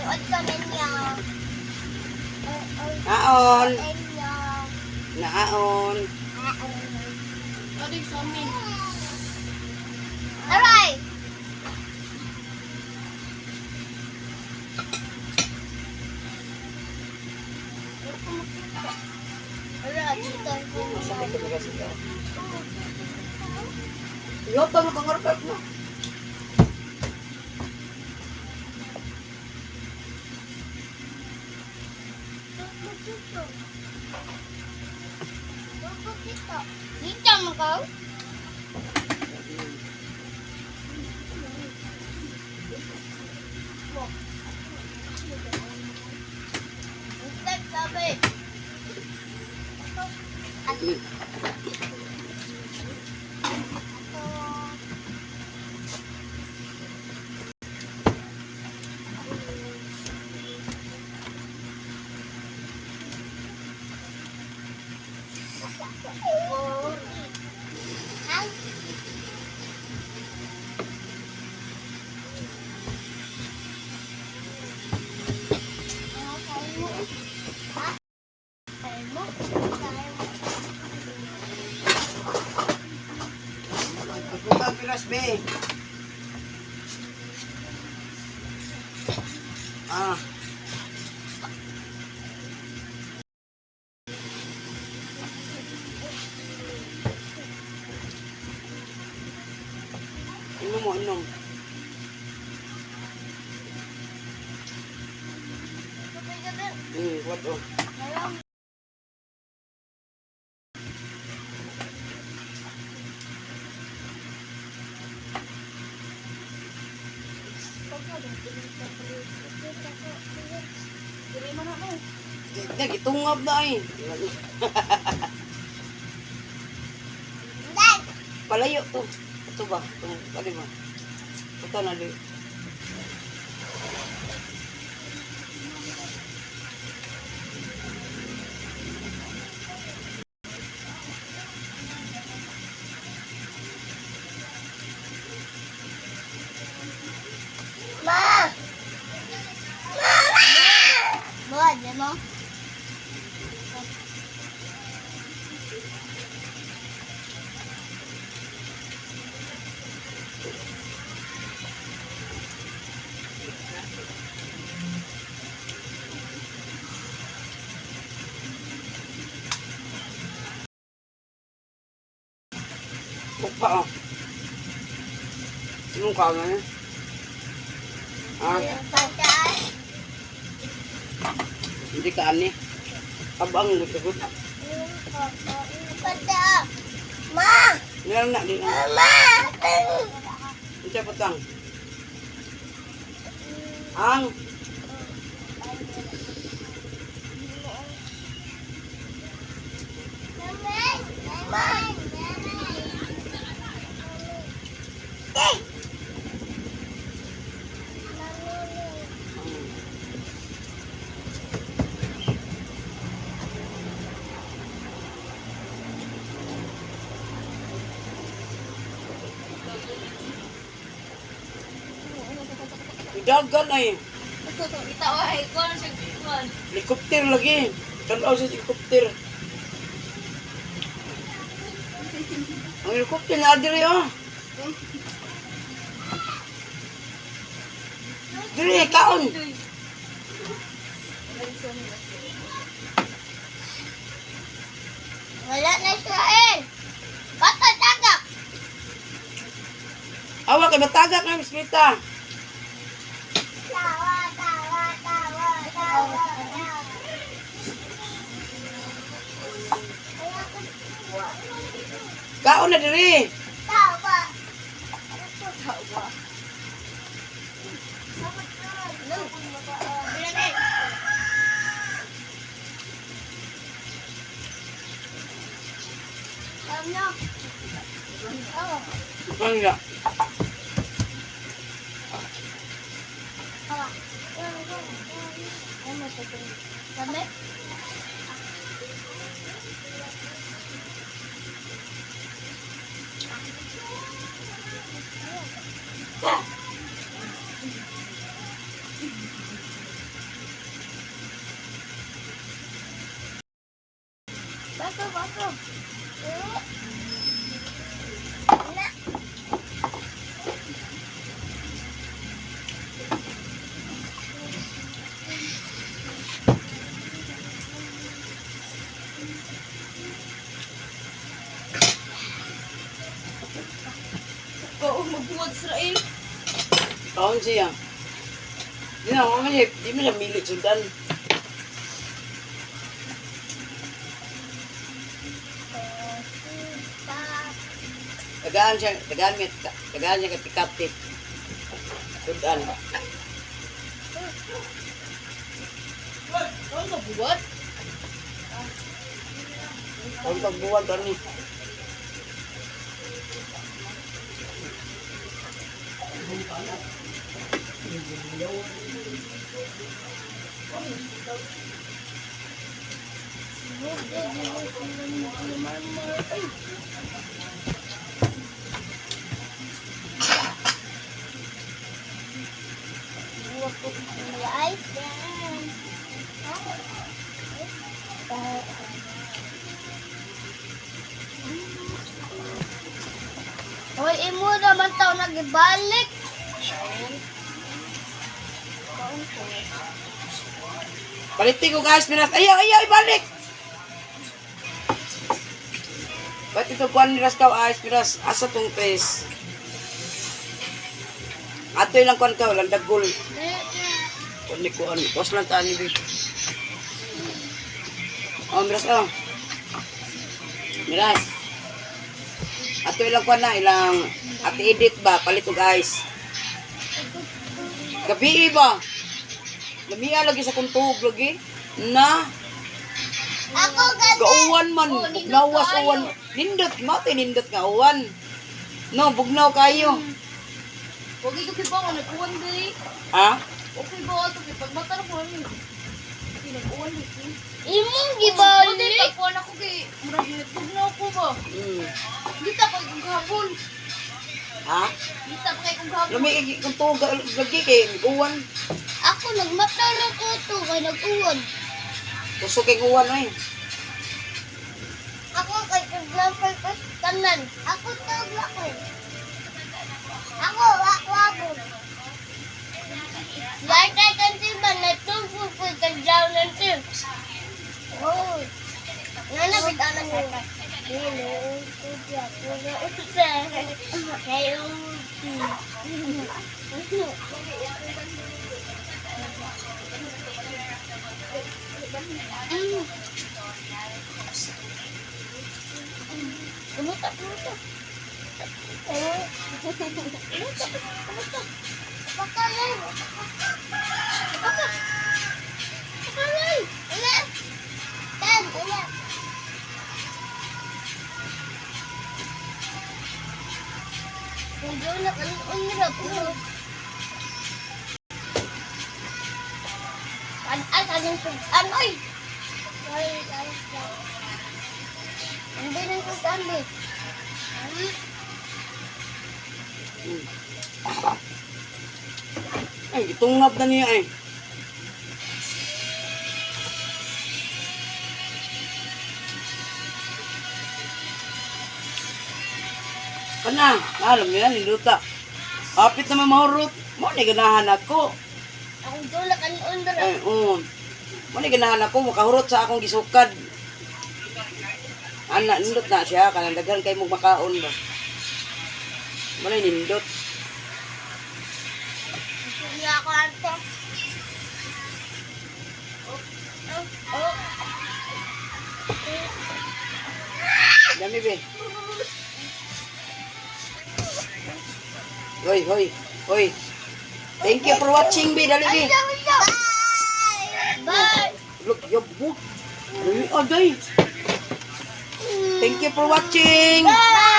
Od ka ninyo. Naon. Ninyo. Naon. Adik sa amin. Aray! Aray, dito. Masakit talaga siya. Yoto mo kang orkat mo. Dito mo ka? Sabi. Pagpunta ang pilas, be. Ah. Inom mo, inom. What oh. Dili man na. Nagitungab na ay. Palayo to. Ito ba? Ito, pali ba? Ito na di. Ma! Mama! Buwan, di mo? Ukpa oh. Anong kaon na? Ah, Pagkaan? Hindi ka ani. Abang gusto. Pagkaan! Ma! Meron na di na. Ma! Unsa putang? Ang Ma! Hey! Dagan ay. Itaw ay kuan siya kuan. Helicopter lagi. Tanaw sa helicopter. Ang helicopter na diri oh. Diri kaon. Wala na Israel! Bata, tagak! Awa kay matagak ng bisikleta. Tawa, tawa, tawa, tawa, tawa. Kaon na diri. Tawa. Tawa. Ano? Oh. Ano? Oh. Ano ito? Kami? Ko magbuhat Israel. Kaon siya. Di na, ako nga di mo siya milit sundan. Tagaan siya, tagaan niya, tagaan siya katikati. Sundan. Kaon magbuhat? Kaon pagbuwan to ni. Ay. Hoy, imo naman tao nagibalik. Palitin ko guys, miras. Ayaw, ayaw, ibalik! Ba't ito kuan ni Raskaw, ayos, miras. Asa tong face? Atoy lang kuan ka, walang dagol. Kuan ni kuan, kos lang taan ni Bi. Oh, miras, oh. Miras. Atoy lang kuan na, ilang ate edit ba, palit og ice. Gabi ba? Lamia lagi sa kuntog lagi. Na, Ako gani. gauwan man, Oh, nindot bugnawas kaayo. uwan. Nindot, mate nindot nga uwan. No, bugnaw kayo. Wag ikaw kibaw nag-uwan diri. Ha? Okay ba ato kay pagmata na ko ni. Hindi nag-uwan diri. Imong Gibalik. gibalik. Pagkuan ako kay murag nagtugnaw ko ba. Dita pa kay kong gahapon. Ha? Dita pa kay kong gahapon. Lami kuntog lagi kay uwan. Ako nagmata ra ko to kay nag-uwan. Kusog kay uwan oy. Ako kay kaglampay ko tanan. Ako tawag ako. Ako wako. Lahat ay ba na tungkol ko sa ng team. Oh. Nga na bitaw na sa ka. Kumusta, kumusta? Oh. Kumusta, kumusta? Pakalay. Paka. Pakalay. Wala. Tan, wala. Kung doon na kami unrap. Ay, kanin sugan, oy! Ay, ay, ay. Hindi na sugan, eh. Ay, gitungab na niya ay. Kana, alam niya niluta. Kapit naman mahurot. Mo ni ganahan ako. Akong doon na kami unrap. Ay, oo. Mo ni ganahan ako makahurot sa akong gisukad. Ana, nindot na siya kanang daghan kay mong makaon ba. Mo ni nindot. Hindi ako anto. Oh, oh, oh. Dami be. Hoy, hoy, hoy. Thank you for watching, be. Dali, be. Bye! Bye! Look, yabuk. Ay, aday. Thank you for watching. Bye!